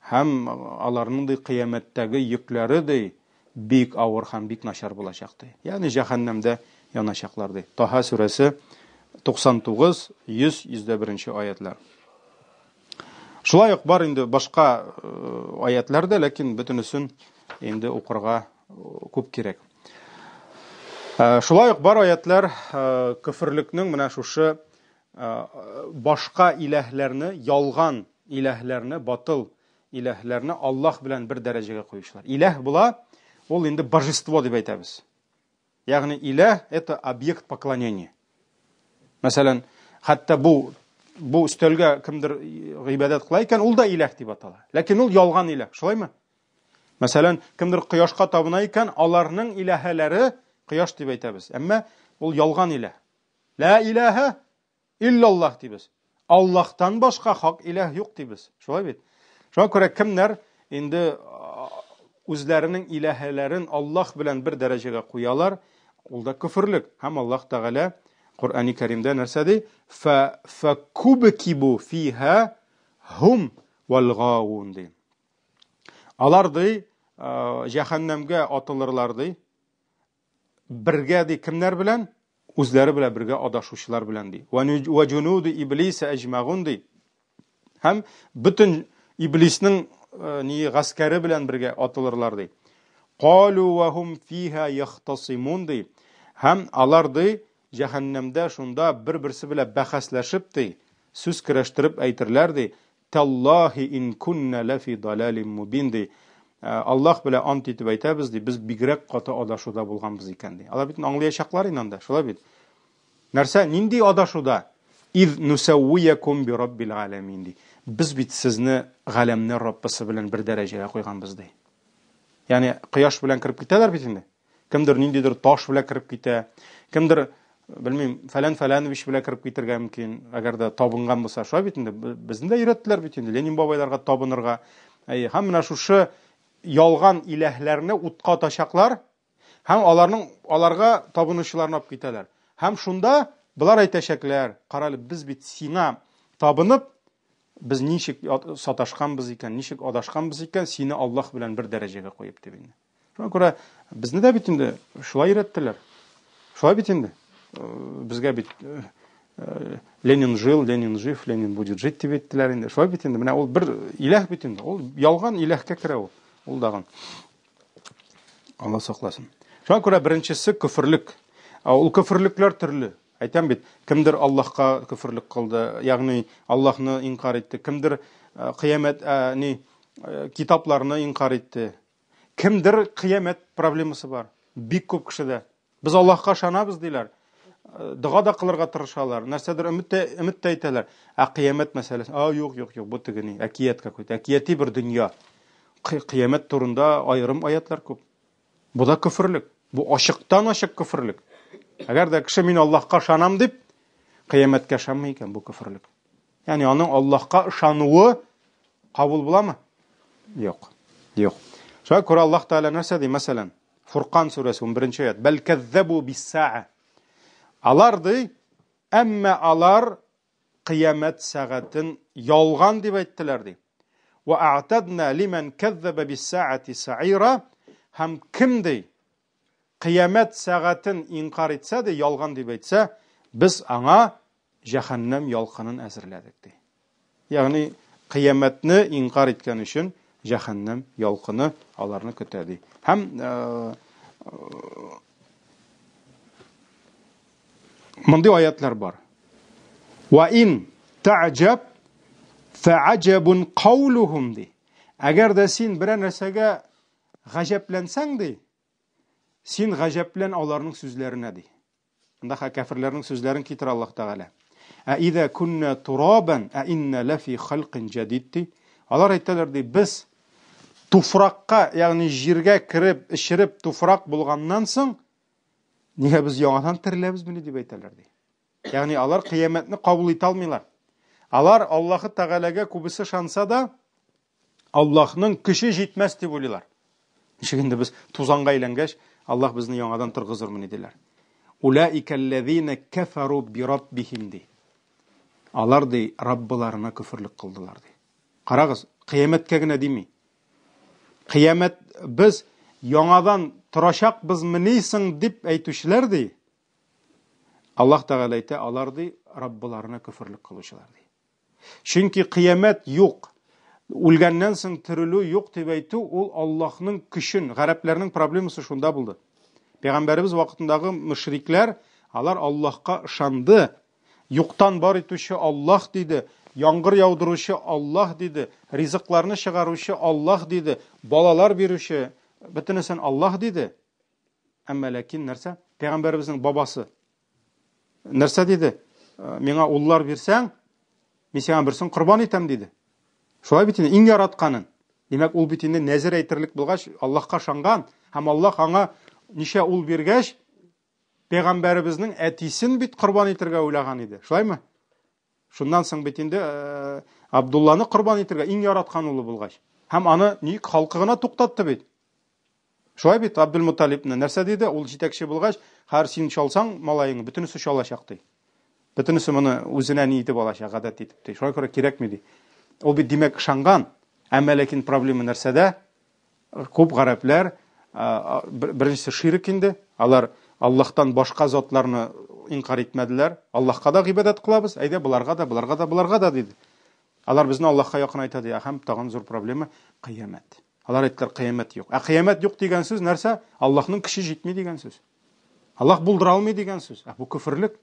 Һәм аларның ди кыямәттәге йөкләре ди бик авыр һәм бик начар булачак ди. Ягъни җәһәннәмдә яначаклар ди. Таһа сүрәсе 99, 100, 101 аятлар. Шулай ук бар инде башка э, аятлар да, ләкин бөтенесен инде укырга э, күп кирәк. Э, шулай ук бар аятлар көферлекнең менә шушы башка иләһләрне, ялган иләһләрне, батыл иләһләрне Аллаһ белән бер дәрәҗәгә куючылар. Иләһ була, ул инде божество дип әйтәбез. Ягъни иләһ это объект поклонения. Мәсәлән, хәтта бу бу өстәлгә кемдер гыйбадәт кыла икән, ул да иләһ дип атала. Ләкин ул ялган иләһ, шулаймы? Мәсәлән, кемдер кояшка табына икән, аларның иләһәләре кояш дип әйтәбез. Әмма ул ялган иләһ. Ла иләһә Иллаллаһ дибез. Аллаһтан башка хак иләһ юк дибез. Шулай бит? Шуңа күрә кемнәр инде үзләренең иләһәләрен Аллаһ белән бер дәрәҗәгә куялар, ул да көферлек. Һәм Аллаһ Тәгалә Коръәни Кәримдә нәрсә ди? Фа факубкибу фиха хум вал гаун ди. Алар ди, җәһәннәмгә атылырлар ди. Бергә ди кемнәр белән? Үзләре белән бергә адашучылар белән ди. Вә җунуду иблиса әҗмәгун ди. Һәм бөтен иблиснең э, ни гаскәре белән бергә атылырлар ди. Калу ва хум фиха яхтасимун ди. Һәм алар ди җәһәннәмдә шунда бер-берсе белән бәхәсләшеп ди, сүз көрәштереп әйтерләр ди. Таллахи ин кунна лафи далалин мубин ди. Э, Аллаһ белән ант итеп әйтәбез ди, без бигрәк каты адашуда булганбыз икән ди. Алар бит аңлаячаклар инде анда, шулай бит. Нәрсә, нинди адашуда? Из нусаввиякум би раббил галәмин ди. Без бит сезне галәмнәр Раббысы белән бер дәрәҗәгә куйганбыз ди. Ягъни кояш белән кереп китәләр бит инде. Кемдер ниндидер таш белән кереп китә, кемдер белмим, фәлән фәләнович белән кереп китергә мөмкин, әгәр дә табынган булса, шулай бит инде. Безне дә өйрәттеләр бит инде Ленин бабайларга табынырга. Әйе, һәм менә шушы ялган иләһләрне утка атачаклар һәм аларның аларга табынучыларны алып китәләр. Һәм шунда болар әйтәчәкләр, карале, без бит сиңа табынып, без ничек саташканбыз икән, ничек адашканбыз икән, сине Аллаһ белән бер дәрәҗәгә куеп дип инде. Шуңа күрә безне дә бит инде шулай өйрәттеләр. Шулай бит инде. Э, безгә бит э, э, Ленин жил, Ленин жив, Ленин будет жить дип әйттеләр инде. Шулай бит инде. Менә ул бер иләһ бит инде. Ул ялган иләһкә керә ул. Ул дагын. Алла сакласын. Шуңа күрә беренчесе көферлек. Ул көферлекләр төрле. Әйтәм бит, кемдер Аллаһка көферлек кылды, ягъни Аллаһны инкар итте, кемдер кыямәт ни китапларны инкар итте. Кемдер кыямәт проблемасы бар. Бик күп кешедә. Без Аллаһка ышанабыз диләр. Э, дога да кылырга тырышалар, нәрсәдер өмет тә өмет тә итәләр. Ә кыямәт мәсьәләсе, а юк, юк, юк, бу теге ни, әкият какой-то, әкияти бер дөнья. Кыямәт турында аерым аятлар күп. Бу да көферлек. Бу ачыктан-ачык көферлек. Әгәр дә кеше мин Аллаһка ышанам дип, кыямәткә ышанмый икән, бу көферлек. Ягъни аның Аллаһка ышануы кабул буламы? Юк. Юк. Шуңа күрә Аллаһ Тәгалә нәрсә ди, мәсәлән, Фуркан сүрәсе 11 аят. Бәл кәззәбу биссаа. Алар ди, әмма алар кыямәт сәгатен ялган дип әйттеләр ди. Ва а'тадна лиман кәззәбә биссаати саира. Һәм кем ди кыямәт сәгатен инкар итсә ди, ялган дип әйтсә, без аңа җәһәннәм ялкынын әзерләдек ди. Ягъни кыямәтне инкар иткән өчен җәһәннәм ялкыны аларны көтә ди. Һәм э, мондый аятлар бар. Ва ин та'җаб фa'аҗабун каулухум ди. Әгәр дә син берәр нәрсәгә гаҗәпләнсәң ди, син гаҗәплән аларның сүзләренә ди. Анда ха кәферләрнең сүзләрен китерә Аллаһ Тәгалә. Ә иза кунна турабан, ә инна лафи халкин җадид ди. Алар әйтәләр ди, без туфракка, ягъни җиргә кереп, эчереп туфрак булганнан соң, нигә без яңадан тереләбезмени дип әйтәләр ди. Ягъни алар кыямәтне кабул итә алмыйлар. Алар Аллаһы Тәгаләгә күбесе ышанса да, Аллаһның көче җитмәс дип уйлыйлар. Ничек инде без тузанга әйләнгәч, Аллаһ безне яңадан торгызырмыни диләр. Улаикаллазина кафару бираббихим ди. Алар ди Раббыларына көферлек кылдылар ди. Карагыз, кыямәткә генә дими. Кыямәт без яңадан торачакбызмыни соң дип әйтүчеләр ди. Аллаһ Тәгалә әйтә, алар ди Раббыларына көферлек кылучылар ди. Чөнки кыямәт юк, үлгәннән соң терелү юк дип әйтү ул Аллаһның көчен, гарәпләрнең проблемасы шунда булды. Пәйгамбәребез вакытындагы мөшрикләр, алар Аллаһка ышанды. Юктан бар итүче Аллаһ диде, яңгыр яудыручы Аллаһ диде, ризыкларны чыгаручы Аллаһ диде, балалар бирүче, бөтенесен Аллаһ диде. Әмма ләкин нәрсә? Пәйгамбәребезнең бабасы Нәрсә диде? Э, миңа уллар бирсәң, мин сиңа берсен корбан итәм диде. Шулай бит инде, иң яратканын. Димәк, ул бит инде нәзер әйтерлек булгач, Аллаһка ышанган һәм Аллаһ аңа ничә ул биргәч, пәйгамбәребезнең әтисен бит корбан итергә уйлаган иде. Шулаймы? Шуннан соң бит инде э, Абдулланы корбан итергә иң яраткан улы булгач. Һәм аны ник халкы гына туктатты бит. Шулай бит, Абдулмуталибны нәрсә диде? Ул җитәкче булгач, хәер син чалсаң малаеңны, бөтенесе чалачак ди. Бөтенесе моны үзенә ни итеп алачак, гадәт итеп ди. Шуңа күрә кирәкми ди. Ул бит димәк ышанган. Әмма ләкин проблема нәрсәдә? Күп гарәпләр, беренчесе ширк инде, алар Аллаһтан башка затларны инкар итмәделәр. Аллаһка да гыйбадәт кылабыз, әйдә боларга да, боларга да, боларга да диде. Алар безне Аллаһка якынайта ди. Һәм тагын зур проблема кыямәт. Алар әйттеләр, кыямәт юк. Ә кыямәт юк дигән сүз нәрсә? Аллаһның көче җитми дигән сүз. Аллаһ булдыра алмый дигән сүз. Ә бу көферлек.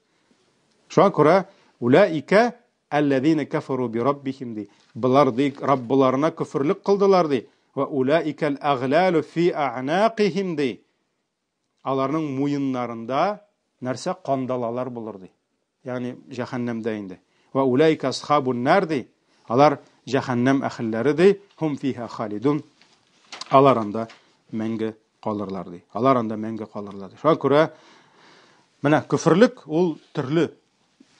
Шуңа күрә улаика әлләзина кафару би раббихим ди. Болар ди Раббыларына көферлек кылдылар ди. Ва улаикал аглалу фи а'нақихим ди. Аларның муеннарында нәрсә кандалалар булыр ди. Ягъни җәһәннәмдә инде. Ва улайка асхабун нар ди. Алар җәһәннәм әһелләре ди. Хум фиха халидун. Алар анда мәңге калырлар ди. Алар анда мәңге калырлар ди. Шуңа күрә менә көферлек ул төрле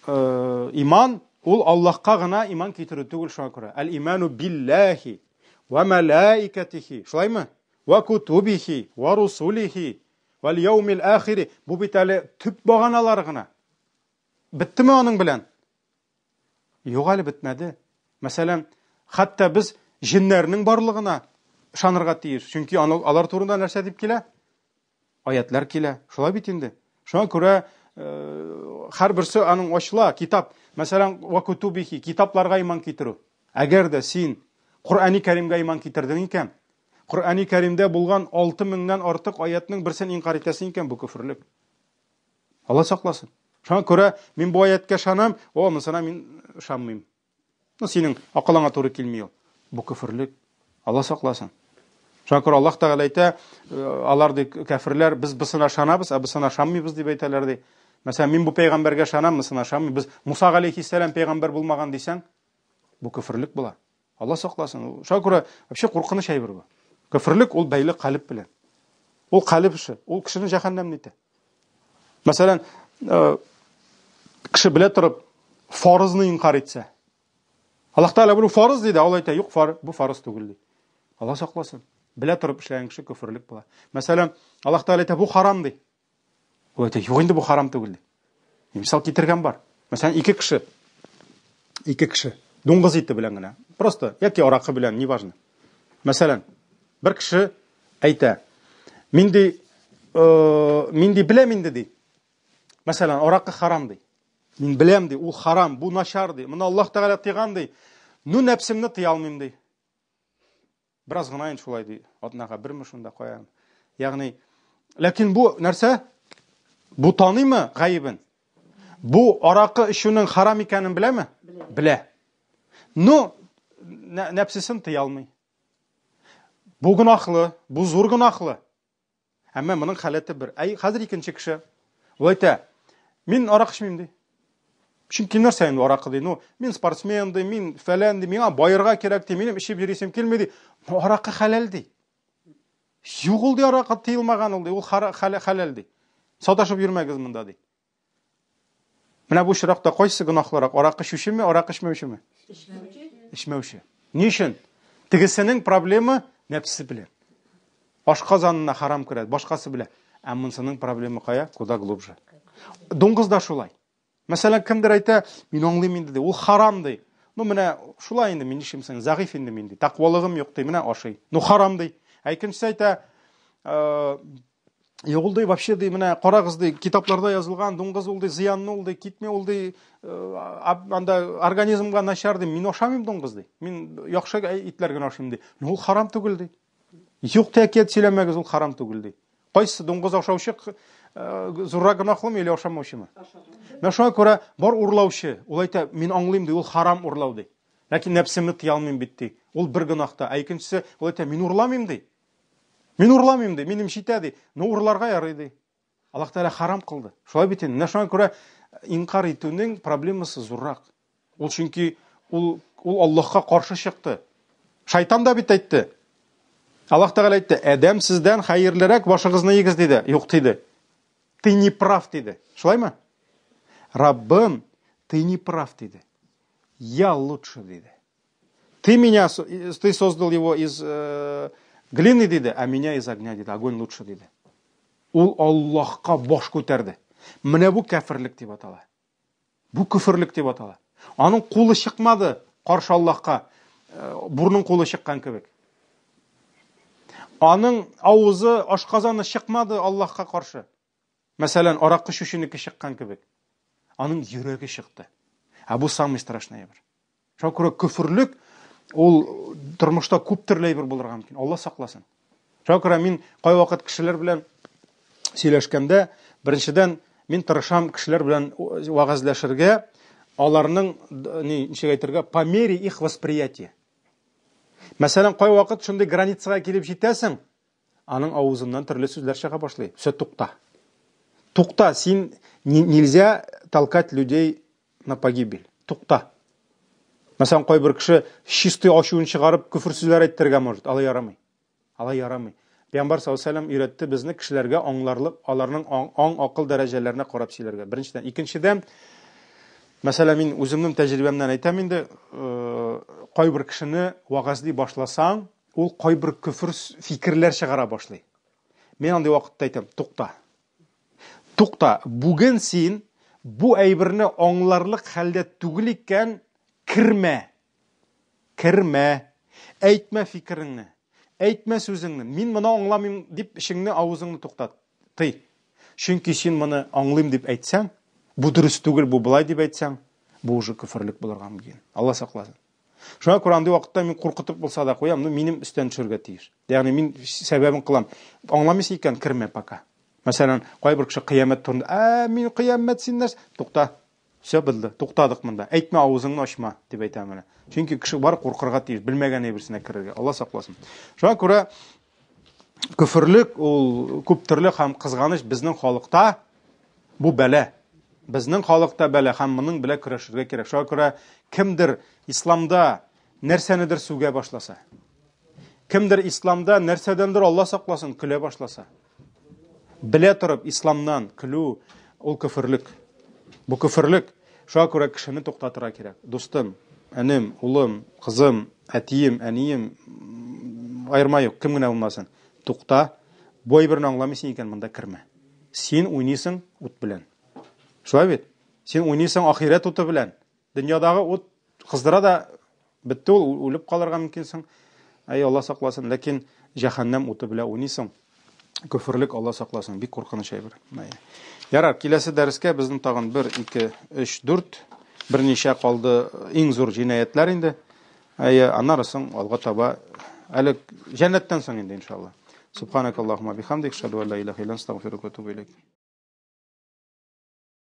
э, иман ул Аллаһка гына иман китерү түгел шуңа күрә. Әл иману биллахи ва малаикатихи. Шулаймы? Вә кутубихи, вә русулихи, вәл яумил ахири. Бу бит әле төп баганалар гына. Беттеме аның белән? Юк әле бетмәде. Мәсәлән, хәтта без җеннәрнең барлыгына ышанырга тиеш. Чөнки алар турында нәрсә дип килә? Аятлар килә. Шулай бит инде. Шуңа күрә э, һәрберсе аның ачыла китап. Мәсәлән, ва кутубихи, китапларга иман китерү. Әгәр дә син Коръәни Кәримгә иман китердең икән, Коръәни Кәримдә булган 6000-нән артык аятның берсен инкар итәсең икән, бу көферлек. Алла сакласын. Шуңа күрә мин бу аятка ышанам, о, монысына мин ышанмыйм. Ну, синең акылыңа туры килми ул. Бу көферлек. Алла сакласын. Шуңа күрә Аллаһ Тәгалә әйтә, э, алар ди кәферләр, без бусына ышанабыз, ә бусына ышанмыйбыз дип әйтәләр ди. Мәсәлән, мин бу пәйгамбәргә ышанам, монысына ышанмыйм. Без Муса галәйһиссәлам пәйгамбәр булмаган дисәң, бу көферлек була. Алла сакласын. Шуңа күрә вообще куркыныч әйбер бу. Көферлек ул бәйле калеб белән. Ул калеб эше, ул кешене җәһәннәмне итә. Мәсәлән, э, кеше белә торып фарызны инкар итсә. Аллаһ Тәгалә бу фарыз диде, ул әйтә, юк, фар, бу фарыз түгел ди. Алла сакласын. Белә торып эшләгән кеше көферлек була. Мәсәлән, Аллаһ Тәгалә әйтә, бу харам ди. Ул әйтә, юк инде бу харам түгел ди. Мисал китергән бар. Мәсәлән, ике кеше. Ике кеше. Дуңгыз ите белән генә. Просто яки аракы белән, неважно. Мәсәлән, бер кеше әйтә, мин ди, э, мин ди беләм инде ди. Мәсәлән, аракы харам ди. Мин беләм ди, ул харам, бу начар ди. Моны Аллаһ Тәгалә тыйган ди. Ну нәфсемне тыя алмыйм ди. Бераз гына инде шулай ди, атнага берме шунда кая. Ягъни, ләкин бу нәрсә? Бу таныймы гаебен? Бу аракы эчүнең харам икәнен беләме? Белә. Но нәпсесен тыя алмый. Бу гөнаһлы, бу зур гөнаһлы. Әмма моның халәте бер. Әй, хәзер икенче кеше. Ул әйтә, мин аракы эчмим ди. Чөнки нәрсә инде аракы ди? Ну, мин спортсмен ди, мин фәлән ди, миңа баерга кирәк ди, минем эчеп йөрисем килми ди. Но аракы хәләл ди. Юк ул ди аракы тыелмаган ул ди, ул хәләл ди. Саташып йөрмәгез монда ди. Менә бу очракта кайсы гөнаһлырак? Аракы эчүчеме, аракы эчмәүчеме?
Эчмәүче.
Эчмәүче. Ни өчен? Тегесенең проблема нәфсе белән. Ашказанына харам керә, башкасы белән. Ә монсының проблема кая? Куда глубже. Дуңгыз да шулай. Мәсәлән, кемдер әйтә, мин аңлыйм инде, ди, ул харам ди. Ну, менә шулай инде, мин нишлим соң, зәгыйф инде мин ди. Тәкъвалыгым юк ди, менә ашый. Ну, харам ди. Ә икенчесе әйтә, э, Юк ул ди, вообще ди, менә карагыз ди, китапларда язылган, дуңгыз ул ди, зыянлы ул ди, китми ул ди, э, анда организмга начар ди, мин ашамыйм дуңгыз ди. Мин яхшы итләр генә ашыйм ди. Ну, ул харам түгел ди. Юк тәкият сөйләмәгез, ул харам түгел ди. Кайсы дуңгыз ашаучы э, зуррак гөнаһлымы или ашамаучымы? Менә шуңа күрә бар урлаучы, ул әйтә, мин аңлыйм ди, ул харам урлау ди. Ләкин нәфсемне тыя алмыйм бит ди. Ул бер гөнаһта. Ә икенчесе, ул әйтә, мин урламыйм ди. Мин урламыйм ди, минем җитә ди. Ну урларга ярый ди. Аллаһ Тәгалә харам кылды. Шулай бит инде. Менә шуңа күрә инкар итүнең проблемасы зуррак. Ул чөнки ул ул Аллаһка каршы чыкты. Шайтан да бит әйтте. Аллаһ Тәгалә әйтте, Адәм сездән хәерлерәк, башыгызны игез диде. Юк диде. Ты не прав диде. Шулаймы? Раббым, ты не прав диде. Я лучше диде. Ты меня, ты создал его из э, глины, диде, а меня из огня, диде. Огонь лучше, диде. Ул Аллаһка баш күтәрде. Менә бу кәферлек дип атала. Бу көферлек дип атала. Аның кулы чыкмады каршы Аллаһка. Э, бурның кулы чыккан кебек. Аның авызы, ашказаны чыкмады Аллаһка каршы. Мәсәлән, аракы эчүченеке чыккан кебек. Аның йөрәге чыкты. Ә бу самый страшный әйбер. Шуңа күрә көферлек ул тормышта күп төрле әйбер булырга мөмкин. Алла сакласын. Шуңа күрә мин кайвакыт кешеләр белән сөйләшкәндә, беренчедән, мин тырышам кешеләр белән вәгазьләшергә, аларның ни, ничек әйтергә, по мере их восприятия. Мәсәлән, кайвакыт шундый границага килеп җитәсең, аның авызыннан төрле сүзләр чыга башлый. Все, тукта. Тукта, син нельзя толкать людей на погибель. Тукта. Мәсәлән, кайбер кеше чистый ачуын чыгарып көфер сүзләр әйттерергә может. Алай ярамый. Алай ярамый. Пәйгамбәр саллаллаһу алейһи вәсәлләм өйрәтте безне кешеләргә аңларлык, аларның аң, акыл дәрәҗәләренә карап сөйләргә. Беренчедән, икенчедән, мәсәлән, мин үземнең тәҗрибәмнән әйтәм инде, э, кайбер кешене вәгазьли башласаң, ул кайбер көфер фикерләр чыгара башлый. Мин андый вакытта әйтәм, тукта. Тукта, бүген син бу әйберне аңларлык хәлдә түгел икән, кермә. Кермә. Әйтмә фикереңне. Әйтмә сүзеңне. Мин моны аңламыйм дип эчеңне, авызыңны туктат. Тый. Чөнки син моны аңлыйм дип әйтсәң, бу дөрес түгел, бу болай дип әйтсәң, бу уже көферлек булырга мөмкин. Алла сакласын. Шуңа күрә андый вакытта мин куркытып булса да куям, ну минем өстән төшергә тиеш. Ягъни мин сәбәбен кылам. Аңламыйсың икән, кермә пока. Мәсәлән, кайбер кеше кыямәт турында, ә мин кыямәт син нәрсә? Тукта. Все булды, туктадык монда. Әйтмә авызыңны ачма, дип әйтәм менә. Чөнки кеше бар куркырга тиеш, белмәгән әйберсенә керергә. Алла сакласын. Шуңа күрә көферлек ул күп төрле һәм кызганыч безнең халыкта бу бәла. Безнең халыкта бәла һәм моның белән көрәшергә кирәк. Шуңа күрә кемдер исламда нәрсәнедер сүгә башласа, кемдер исламда нәрсәдәндер Алла сакласын көлә башласа, белә торып исламнан көлү ул көферлек. Бу көферлек. Шуңа күрә кешене туктатырга кирәк. Дустым, энем, улым, кызым, әтием, әнием, аерма юк, кем генә булмасын. Тукта, бу әйберне аңламыйсың икән, монда кермә. Син уйныйсың ут белән. Шулай бит? Син уйныйсың ахирәт уты белән. Дөньядагы ут кыздыра да бетте ул, үлеп калырга мөмкинсең. Әй, Алла сакласын, ләкин җәһәннәм уты белән уйныйсың. Көферлек Алла сакласын, бик куркыныч әйбер. Ярар, киләсе дәрескә безнең тагын 1, 2, 3, 4 берничә калды иң зур җинаятьләр инде. Әйе, аннары соң алга таба әле җәннәттән соң инде иншалла. Субханакаллахума бихамдик, шаду ла илаха илля астагфирука ва атубу илейк.